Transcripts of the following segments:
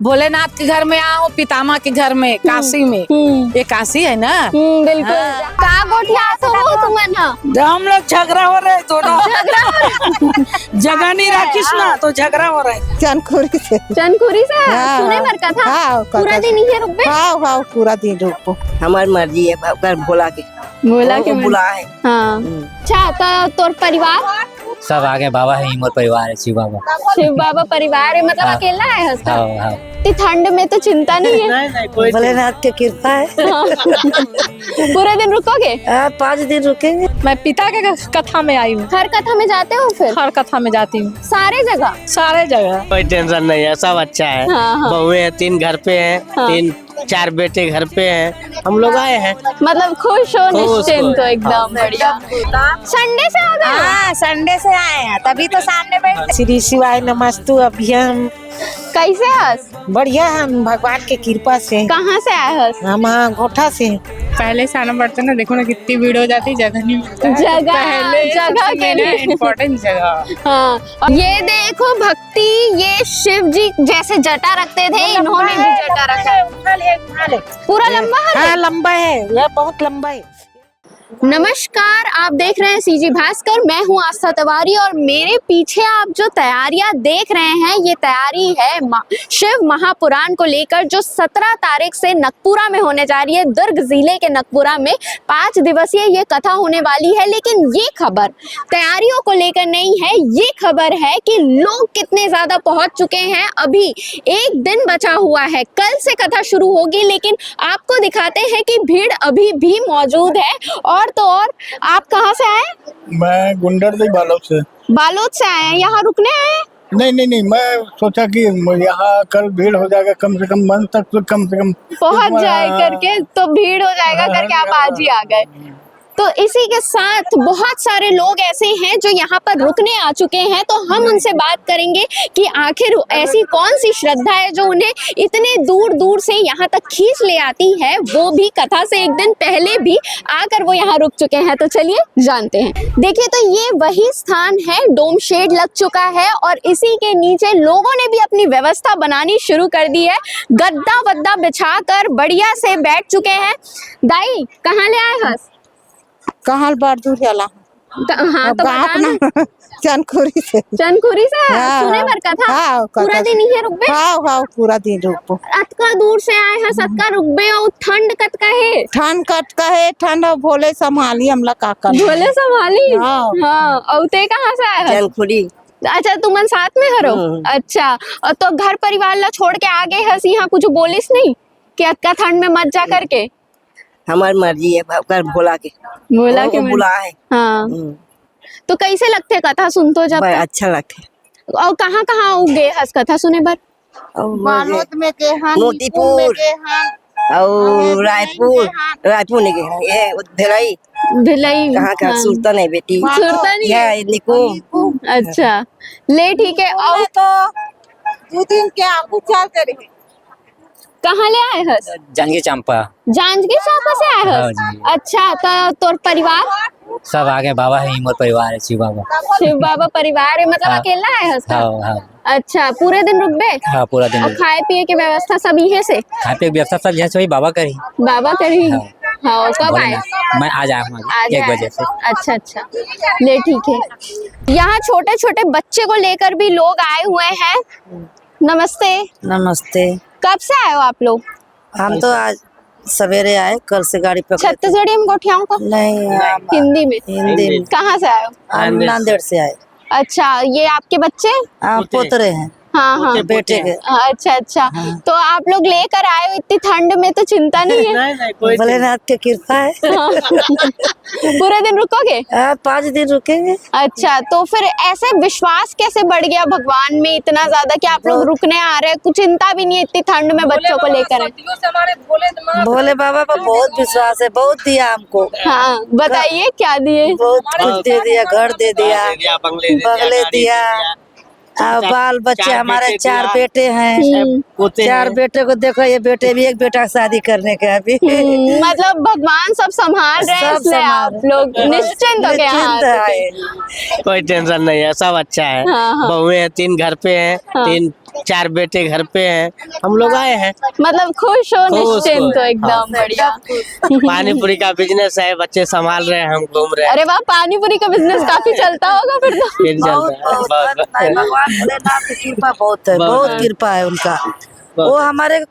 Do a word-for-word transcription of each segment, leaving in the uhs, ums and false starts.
भोलेनाथ के घर में आए हो, पितामह के घर में, काशी में। हम्म। ये काशी है ना? हम्म, बिल्कुल। हाँ। का गोठियात हो तुमन ह? हम लोग झगड़ा हो रहे दोनों। झगड़ा हो रहे? जगह नहीं रखिस ना, तो झगड़ा हो रहे। चनखुरी से। चनखुरी से? हाँ, सुने हाँ। बर कथा? हाँ, पूरा कथा दिन इहे रुकबे? हाँ, हाँ, पूरा दिन रुकबो। हमार मर्जी है, ओकर भोला के। भोला के वो मन। बुला है। हाँ। हम्म। अच्छा, तो तोर परिवार? सब आगे बाबा है, मोर परिवार है, शिव बाबा। शिव बाबा परिवार है, मतलब हाँ। अकेला है हंसता? हाँ, हाँ। इतनी ठंड में तो चिंता नहीं है। नहीं, नहीं, कोई भोलेनाथ की कृपा है। हाँ। पूरे दिन रुकोगे? हाँ, पाँच दिन रुकेंगे। मैं पिता के क-, कथा में आई हूँ। हर कथा में जाते हो फिर? हर कथा में जाती हूँ। सारे जगह? सारे जगह। कोई टेंशन नहीं है, सब अच्छा है। हाँ, हाँ। बहुएं हैं, तीन घर पे हैं, हाँ। तीन चार बेटे घर पे हैं, हम लोग आए हैं। मतलब खुश हो खुश, निश्चिंत खुश। हो एकदम। हाँ। बढ़िया। संडे से आ गए हो? हाँ, संडे से आए हैं, तभी तो सामने बैठे। श्री शिवाय नमस्तु अभ्यम। कैसे हस? बढ़िया है, भगवान के कृपा से। कहाँ से आए हस? हम हाँ, गोठा से। पहले से आना पड़ता ना, देखो ना कितनी भीड़ हो जाती, जगह नहीं मिलता है। जगह, तो पहले जगह सबसे के main लिए। Important जगह। हाँ, और ये देखो भक्ति, ये शिव जी जैसे जटा रखते थे, इन्होंने भी जटा रखा है। उठा ले, उठा ले। पूरा लंबा है? हाँ, लंबा है, यह बहुत लंबा है। नमस्कार, आप देख रहे हैं सीजी भास्कर, मैं हूं आस्था तिवारी और मेरे पीछे आप जो तैयारियां देख रहे हैं, ये तैयारी है मा-, शिव महापुराण को लेकर, जो सत्रह तारीख से नगपुरा में होने जा रही है, दुर्ग जिले के नगपुरा में पाँच दिवसीय ये कथा होने वाली है। लेकिन ये खबर तैयारियों को लेकर नहीं है, ये खबर है कि लोग कितने ज्यादा पहुंच चुके हैं। अभी एक दिन बचा हुआ है, कल से कथा शुरू होगी, लेकिन आपको दिखाते हैं कि भीड़ अभी भी मौजूद है। और तो और, आप कहाँ से आए? मैं गुंडरदेही बालोद से। बालोद से आए हैं, यहाँ रुकने आए हैं? नहीं, नहीं, नहीं, मैं सोचा कि म-, यहाँ कल भीड़ हो जाएगा, कम से कम मंच तक तो कम से कम पहुंच एक बार, जाए हाँ। करके, तो भीड़ हो जाएगा हाँ, करके आप हाँ, आज ही हाँ। आ गए। तो इसी के साथ बहुत सारे लोग ऐसे हैं जो यहाँ पर रुकने आ चुके हैं, तो हम उनसे बात करेंगे कि आखिर ऐसी कौन सी श्रद्धा है जो उन्हें इतने दूर दूर से यहाँ तक खींच ले आती है, वो भी कथा से एक दिन पहले भी आकर वो यहाँ रुक चुके हैं। तो चलिए जानते हैं। देखिए, तो ये वही स्थान है, डोम शेड लग चुका है और इसी के नीचे लोगों ने भी अपनी व्यवस्था बनानी शुरू कर दी है। गद्दा वद्दा बिछा कर बढ़िया से बैठ चुके हैं। दाई, कहाँ ले आए हस? कहाँ बार दूर जाला? क-, हाँ, अब तो गाँव बता अपना ना। चनखुरी से। चनखुरी से? हाँ, सुने हाँ। बर कथा? हाँ, पूरा कथा दिन से। इहे रुकबे? हाँ, हाँ, पूरा दिन रुकबो। अतका दूर से आए हस, अतका रुकबे, अउ ठंड कतका हे? ठंड कतका हे, ठंड अउ भोले संभाली हमला का करना। भोले संभाली? हाँ। हाँ, अउ ते कहाँ से आए हस? चनखुरी। अच्छा, तुमन साथ में हरो? हम्म। अच्छा, अउ तो घर परिवार ला छोड़ के आ गे हस, यहाँ कुछ बोलिस नहीं कि अतका ठंड में मत जा करके? हमार मर्जी है, ओकर भोला के। भोला के वो मन। बुला है। हाँ। हम्म। तो कैसे लगथे कथा सुनथो जब? बड़ा अच्छा लगथे। अउ कहाँ-कहाँ उ गे हस कथा सुने बर? अउ वो बालोद में गे हन, मोतीपुर। निकुम में गे हन, अउ अउ रायपुर, गे हन। रायपुर नहीं गे हन, ये भिलाई। भिलाई, कहाँ का हाँ। सुरता नहीं बेटी। बालोद। सुरता नहीं है। ये निकुम। निकुम। अच्छा, ले ठीक है। अउ तो दू दिन के आगू चल दे रहे। कहाँ ले आए हस? जांजगीर चांपा। जांजगीर चांपा से आए हस? हाँ जी। अच्छा, तो तोर परिवार? सब आगे, बाबा है, मोर परिवार है, शिव बाबा। शिव बाबा परिवार है, मतलब हाँ। अकेला आए हस का? हाँ, हाँ। अच्छा, पूरे दिन रुकबे? हाँ, पूरा दिन अउ रुकबे। खाए पिए के व्यवस्था सब इहे से? खाए पिए के व्यवस्था सब यहाँ से वही बाबा करी। बाबा करी? हाँ। हाँ, कब आए? भोलेनाथ। मैं आज आया हूँ, आज एक आए। बजे से। अच्छा, अच्छा, ले ठीक है। यहाँ छोटे छोटे बच्चे को लेकर भी लोग आए हुए हैं। नमस्ते। नमस्ते। कब से आए हो आप लोग? हम तो आज सवेरे आए, कल से गाड़ी पकड़े थे। छत्तीसगढ़ी में गोठियाऊं का? नहीं, हम हिंदी में। हिंदी में। कहाँ से आए हो? हम नांदेड़ से आए। अच्छा, ये आपके बच्चे? हाँ, पोतरे। पोतरे हैं। हाँ, हाँ। पोते, बेटे पोते। के। अच्छा, अच्छा। हाँ। तो आप लोग लेकर आए हो इतनी ठंड में, तो चिंता नहीं है? नहीं, नहीं, कोई चिंता भोलेनाथ की कृपा है। हाँ। पूरे दिन रुकोगे? हाँ, पाँच दिन रुकेंगे। अच्छा, तो फिर ऐसे विश्वास कैसे बढ़ गया भगवान में इतना ज्यादा कि आप लोग बहुत। रुकने आ रहे हैं, कुछ चिंता भी नहीं है इतनी ठंड में बच्चों को लेकर आए? सदियों से हमारे भोले दिमाग भोले बाबा पर बहुत विश्वास है, बहुत दिया हमको। हाँ, बताइए क्या दिए? बहुत कुछ दे दिया, घर दे दिया, घर दे दिया, बंगले दे दिया, बंगले गाड़ी दे दिया। दिया। आ, चार, बाल बच्चे चार हमारे बेटे चार दिया। बेटे हैं। हम्म। पोते चार हैं। बेटे को देखो, ये बेटे भी एक बेटा का शादी करने का अभी। हम्म, मतलब भगवान सब संभाल रहे हैं, सब इसलिए संभाल आप रहे हैं। लोग निश्चिंत होके यहाँ निश्चिंत आए। है। कोई टेंशन नहीं है, सब अच्छा है। हाँ, हाँ। बहुएं हैं, तीन घर पे हैं, हाँ। तीन चार बेटे घर पे हैं, हम लोग आए हैं। मतलब खुश हो? खुश, निश्चिंत हो। हो एकदम। हाँ। बढ़िया। पानी पूरी का बिजनेस है, बच्चे संभाल रहे हैं, हम घूम रहे हैं। अरे वाह, पानी पूरी का बिजनेस काफी चलता होगा फिर तो। फिर चलता है। बहुत, बहुत। भगवान भोलेनाथ की कृपा बहुत है। बहुत कृपा है उनका। वो हमारे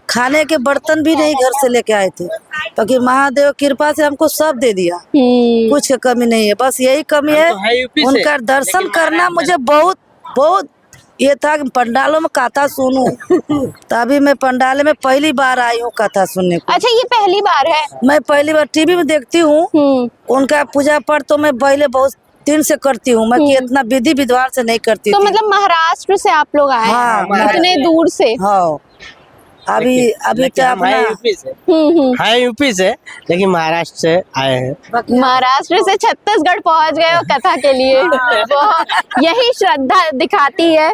खाने के बर्तन भी नहीं घर से लेके आए थे, क्योंकि महादेव कृपा से हमको सब दे दिया। कुछ की कमी नहीं है, बस यही कमी है। उनका दर्शन करना मुझे बहुत, बहुत ये था कि पंडालों में कथा सुनूं। तभी मैं पंडाल में पहली बार आई हूँ कथा सुनने को। अच्छा, ये पहली बार है? मैं पहली बार टीवी में देखती हूँ उनका पूजा पाठ, तो मैं पहले बहुत दिन से करती हूँ मैं, कि इतना विधि विधान से नहीं करती तो थी। मतलब महाराष्ट्र से आप लोग आए हैं? हाँ, इतने दूर से? हाँ। अभी, अभी तो अपना यूपी से। हम्म, हम्म। हाँ, यूपी से, लेकिन महाराष्ट्र से आए हैं। महाराष्ट्र से छत्तीसगढ़ पहुंच गए हो कथा के लिए। बहुत, यही श्रद्धा दिखाती है।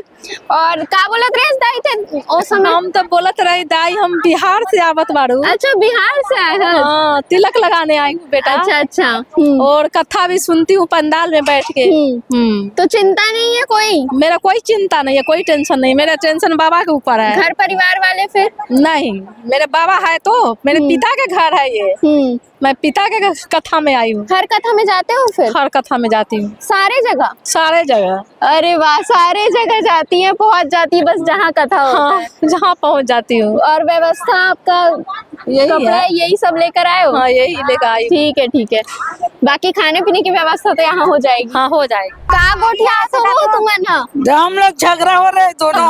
और का बोलत रहे दाई थे ओ समय? हम तो बोलत रहे दाई, हम बिहार से आवत बाड़ू। अच्छा, बिहार से आए हैं? हाँ, तिलक लगाने आई हूँ बेटा। अच्छा, अच्छा। हम्म। और कथा भी सुनती हूँ पंडाल में बैठ के। हम्म। हम्म। तो चिंता नहीं है कोई? मेरा कोई चिंता नहीं है, कोई टेंशन नहीं, मेरा टेंशन बाबा के ऊपर है। घर परिवार वाले फिर? नहीं, मेरे बाबा है तो मेरे पिता का घर है ये। हम्म। मैं पिता के कथा में आई हूँ। हर कथा में जाते हो फिर? हर कथा में जाती हूँ। सारे जगह? सारे जगह। अरे वाह, सारे जगह जाती हैं, पहुंच जाती है बस जहाँ कथा होता है। हाँ, जहाँ पहुंच जाती हूँ। और व्यवस्था आपका यही कपड़ा है। यही सब लेकर आए हो? हाँ, यही लेकर आई हूँ। ठीक है, ठीक है। बाकी खाने पीने की व्यवस्था तो यहाँ हो जाएगी। हाँ, हो जाएगी। का गोठियात हो तुमन ह? हम लोग झगड़ा हो रहे दोनों।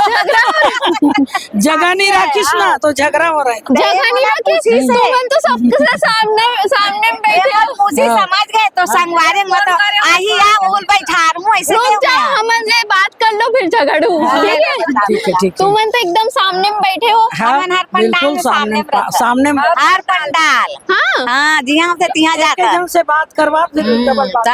जगह नहीं राखिस ना, तो झगड़ा हो रहा है। जगह नहीं राखिस, तुमन तो सबके सामने, सामने में बैठे हो। मुझे समझ गए तो संगवारी मत आही, आ उन बैठार मुँह ऐसे रुक जाओ, हमन से बात कर लो, फिर झगड़ू। ठीक है? ठीक है, ठीक है। तुमन तो एकदम सामने में बैठे हो। हाँ, हमन हर पंडाल बिल्कुल में सामने में रहता। सामने में। हर पंडाल। हाँ। हाँ, जिहाँ से तिहाँ जाता। जन से बात करवा, फिर डबल बात।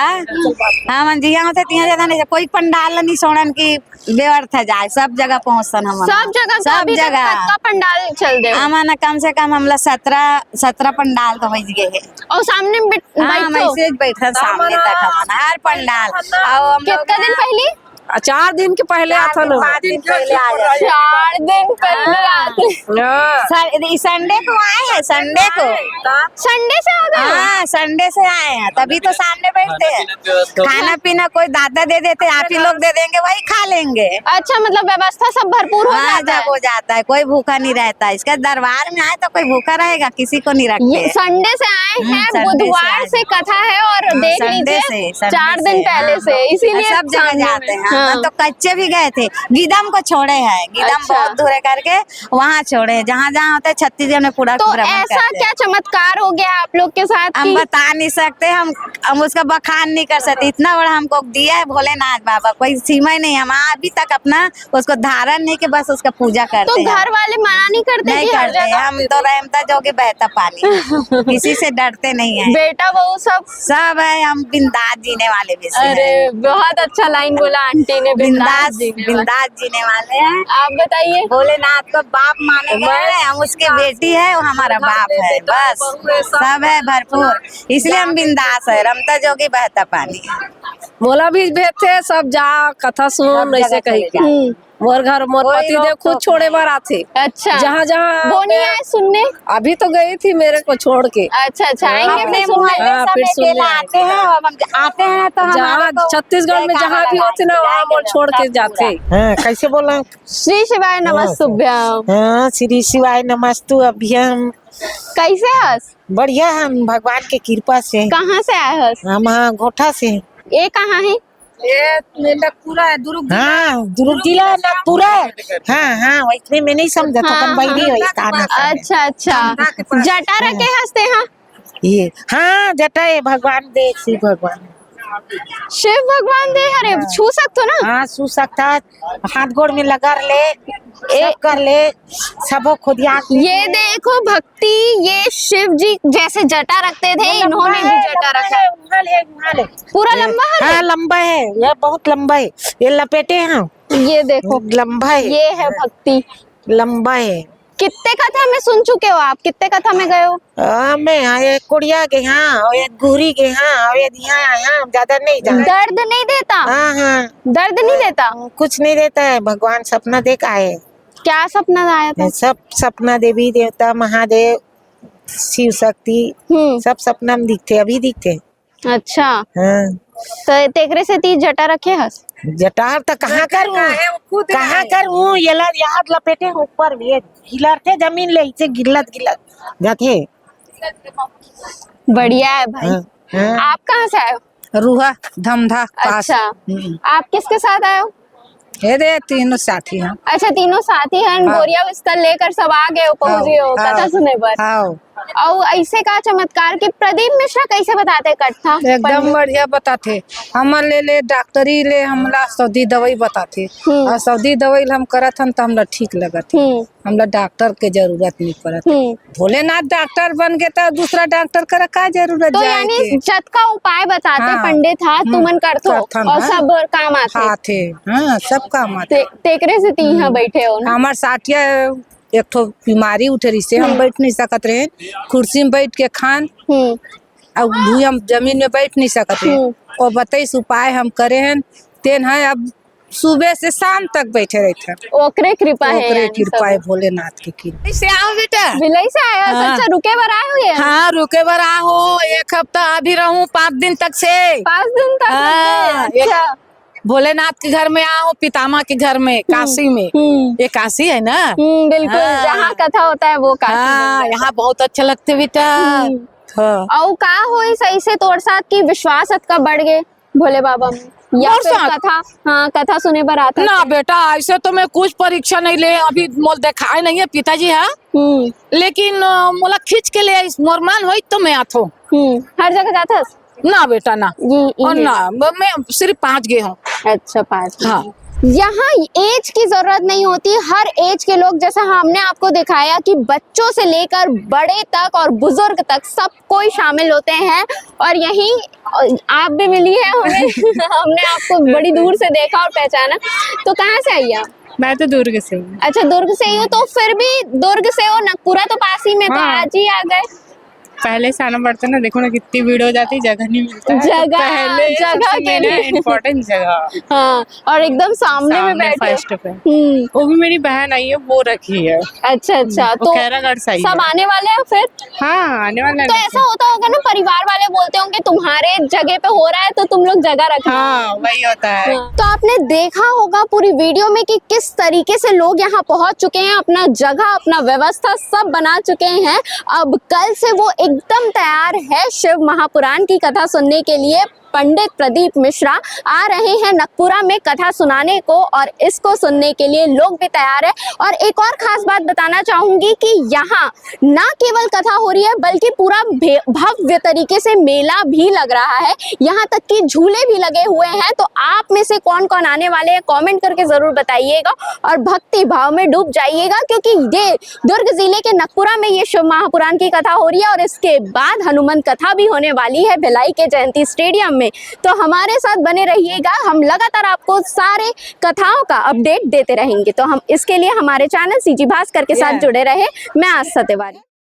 हमन जिहाँ से तिहाँ जाता नहीं, कोई पंडाल नहीं छोड़न की व्यर्थ जाए, सब जगह पहुँचन हमन। सब जगह, सब जगह। का पंडाल चल दे। हमन कम से कम हमला सत्रह, सत्रह पंडाल तो हो गए है। और सामने में बैठ-, हाँ, बैठो। हम ऐसे बैठन सामने तक हमन, हर पंडाल। और हम लोग कितना दिन पहले? आ, चार दिन के पहले चार आता दिन, ना। पाँच दिन पहले आ जाते। चार दिन पहले हाँ। आते। हाँ। सर, ये संडे को आए हैं, संडे को। संडे से आ गए हो? हाँ, संडे से आए हैं, तभी तो सामने बैठते हैं। खाना पीना कोई दादा दे देते, आप ही लोग दे देंगे, वही खा लेंगे। अच्छा, मतलब व्यवस्था सब भरपूर हो हाँ, जाता है? हो जाता है, कोई भूखा नहीं रहता। इसका दरबार में आए तो कोई भूखा रहेगा? किसी को नहीं रखते। संडे से आए हैं, बुधवार से कथा है और देख लीजिए, चार दिन पहले से, इसीलिए सब जगह जाते हैं। हाँ। तो कच्चे भी गए थे, गीदम को छोड़े हैं, गीदम बहुत दूर है करके वहाँ छोड़े हैं, जहाँ जहाँ होते हैं छत्तीसगढ़ में पूरा। तो ऐसा क्या चमत्कार हो गया आप लोग के साथ? हम बता नहीं सकते, हम हम उसका बखान नहीं कर सकते, इतना बड़ा हमको दिया है भोलेनाथ बाबा, कोई सीमा ही नहीं। हम अभी तक अपना उसको धारण नहीं के बस उसका पूजा करते हैं। तो घर वाले मना नहीं करते? नहीं करते, हम तो रहमता जोगी बहता पानी, किसी से डरते नहीं है। बेटा बहू सब? सब है, हम बिंदास जीने वाले भी से हैं। अरे, बहुत अच्छा लाइन बोला आंटी ने, बिंदास, बिंदास जीने वाले हैं। आप बताइए। भोलेनाथ को बाप माने गए हैं, हम उसके बेटी है, वो हमारा बाप है, बस सब है भरपूर, इसलिए हम बिंदास है, रमता जोगी बहता पानी। मोला भी भेजथे सब, जा कथा सुन, ऐसे कही के। मोर घर मोर पति देव खुद छोड़े बर आथे। अच्छा। जहाँ जहाँ वो नहीं आए सुनने? अभी तो गई थी मेरे को छोड़ के। अच्छा, अच्छा, आएंगे अपने फिर सुनने। हाँ, फिर सुनने आते हैं, हम आते हैं तो जहाँ छत्तीसगढ़ में जहाँ भी होते ना, वहाँ मोर छोड़ के जाते। हाँ, कैसे बोला? श्री शिवाय नमस्तुभ्यम। हाँ, श्री शिवाय नमस्तु अभ्यम। कैसे हस? बढ़िया, हम भगवान के कृपा से। कहाँ से आए हस? हम हाँ, घोटा से। ये कहाँ है? ये नागपुरा है, दुर्ग जिला। हाँ, दुर्ग जिला नागपुरा है। हाँ, हाँ, वैसे मैं नहीं समझा तो हाँ, कम बहिरी हाँ। हो, ये कहाँ ना समझे। अच्छा, अच्छा। जटा रखे हंसते हैं। ये, हाँ, जटा है, भगवान दे, शिव भगवान। शिव भगवान दे, अरे, हाँ। छू सकते हो ना? हाँ, छू सकता है। हाथ गोड़ में लगा ले, सब कर ले, सबो खुदिया। ये देखो भक्ति, ये शिव जी जैसे जटा रखते थे, इन्होंने भी जटा रखा है। पूरा लंबा है? हाँ, लंबा है, ये बहुत लंबा है, ये लपेटे हैं। ये देखो, लंबा है। ये है भक्ति। लंबा है। कितने कथा में सुन चुके हो आप, कितने कथा में गए हो? हाँ, मैं हाँ, एक कुड़िया के हाँ, और एक गुहरी के हाँ, और एक यहाँ आया, हम ज्यादा नहीं जाना। दर्द नहीं देता? हाँ, हाँ। दर्द नहीं देता? कुछ नहीं देता है, भगवान सपना देख आए। क्या सपना आया था? सब सपना, देवी देवता, महादेव, शिव शक्ति, हम्म। सब सपना में दिखते, अभी दिखते। अच्छा, हाँ। तो तेकरे से ती जटा रखे हस? जटार तो कहाँ करूँ, काहे वो खुद कहाँ है। करूँ? ये ला, याद लपेटे हैं ऊपर में, हिलरते जमीन ले, इसे गिल्लत गिल्लत जाते। बढ़िया है भाई। हाँ, हाँ। आप कहाँ से आए हो? रूहा धमधा पास। अच्छा, हम्म। आप किसके साथ आए हो? हे दे, तीनों साथी हैं। अच्छा, तीनों साथी हैं, हाँ। बोरिया बिस्तर लेकर सब आ गए हो, पहुंच हाँ, गए हो हाँ। कथा सुने बर। हाँ। और ऐसे का चमत्कार कि प्रदीप मिश्रा कैसे बताते कथा? एकदम बढ़िया बताते। हमन ले ले डॉक्टरी ले हमला सौदी दवाई बताते। हम्म। और सौदी दवाई ले हम करत हन तो हमला ठीक लगत है। हम्म। हमला डॉक्टर के जरूरत नहीं पड़त। हम्म। भोलेनाथ डॉक्टर बन गए तो दूसरा डॉक्टर करा का जरूरत तो जाए यानी के? जतका उपाय बताते हाँ। पंडित, हाँ, हम्म, तुमन करथो करथन, और हाँ। सब काम आते। आथे, हाँ, सब काम आथे। ते, तेकरे से ती यहाँ हम्म। बैठे हो ना? हमार साटिया एक ठो बीमारी उठे रही से हम हम्म। बैठ नहीं सकत रहे। कुर्सी में बैठ के खान हम्म। अब भूमि हम जमीन में बैठ नहीं सकत रहे। हम्म। वो बताइस उपाय हम करे हैं, तेन है अब सुबह से शाम तक बैठे रहते हैं। ओकरे कृपा है ओकरे यानी कृपा है, सब। भोलेनाथ की कृपा। से आओ बेटा। भिलाई से आए हो? हाँ। अच्छा, रुके बर आए हो ये? हाँ, रुके बर आ हो, एक हफ्ता अभी रहूं, पाँच दिन तक से। पाँच दिन तक हाँ, रुके? एक- अच्छा। भोलेनाथ के घर में आओ, पितामा के घर में, काशी में। हम्म। ये काशी है ना? हम्म, बिल्कुल। हाँ। जहाँ कथा होता है वो काशी हाँ, मंदिर। यहाँ बहुत अच्छा लगते बेटा। हम्म। हाँ। और का होइस ऐसे तोर साथ कि विश्वास अतका बढ़ गए भोले बाबा में, या मोर फिर साथ? कथा, हाँ, कथा सुने बर आते? ना बेटा, ऐसे तो मैं कुछ परीक्षा नहीं ले, अभी मोल देखाए नहीं है पिताजी है, हम्म। लेकिन अ, मोला खींच के ले आइस, मोर मन होई तो मैं आथो। हम्म। हर जगह जाथस? ना बेटा ना। ये, ये और ना, ब- मैं सिर्फ पाँच गए हूँ। अच्छा, पाँच। हाँ। यहाँ एज की जरूरत नहीं होती। हर एज के लोग, जैसे हमने आपको दिखाया कि बच्चों से लेकर बड़े तक और बुजुर्ग तक सब कोई शामिल होते हैं। और यहीं आप भी मिली है हमें। हमने आपको बड़ी दूर से देखा और पहचाना। तो कहाँ से आई आप? मैं तो दुर्ग से हूँ। अच्छा, दुर्ग से ही हो, तो फिर भी दुर्ग से हो, नगपुरा तो पास ही में, तो हाँ। आज ही आ गए। पहले से आना पड़ता है ना, देखो ना कितनी भीड़ हो जाती है, जगह नहीं मिलता है। तो जगह, पहले से जगह सबसे के मेरा लिए। इम्पोर्टेंट जगह। हाँ, और एकदम सामने में सामने बैठे। फर्स्ट पे। हम्म। वो भी मेरी बहन आई है, वो रखी है। अच्छा, अच्छा। वो तो खैरागढ़ से आई सब है। आने वाले हैं फिर? हाँ, आने वाला है तो ना। ऐसा होता होगा ना, परिवार वाले बोलते होंगे तुम्हारे जगह पे हो रहा है तो तुम लोग जगह रखना। हाँ, वही होता है। हाँ। तो आपने देखा होगा पूरी वीडियो में कि किस तरीके से लोग यहाँ पहुंच चुके हैं, अपना जगह, अपना व्यवस्था सब बना चुके हैं। अब कल से वो एकदम तैयार है शिव महापुराण की कथा सुनने के लिए। पंडित प्रदीप मिश्रा आ रहे हैं नगपुरा में कथा सुनाने को, और इसको सुनने के लिए लोग भी तैयार है। और एक और खास बात बताना चाहूंगी कि यहाँ ना केवल कथा हो रही है, बल्कि पूरा भे- भव्य तरीके से मेला भी लग रहा है। यहाँ तक कि झूले भी लगे हुए हैं। तो आप में से कौन कौन आने वाले हैं, कमेंट करके जरूर बताइएगा और भक्ति भाव में डूब जाइएगा, क्योंकि ये दुर्ग जिले के नगपुरा में ये शिव महापुराण की कथा हो रही है और इसके बाद हनुमंत कथा भी होने वाली है भिलाई के जयंती स्टेडियम में। तो हमारे साथ बने रहिएगा, हम लगातार आपको सारे कथाओं का अपडेट देते रहेंगे। तो हम इसके लिए हमारे चैनल सीजी भास्कर के साथ Yeah. जुड़े रहे। मैं आस्था तिवारी।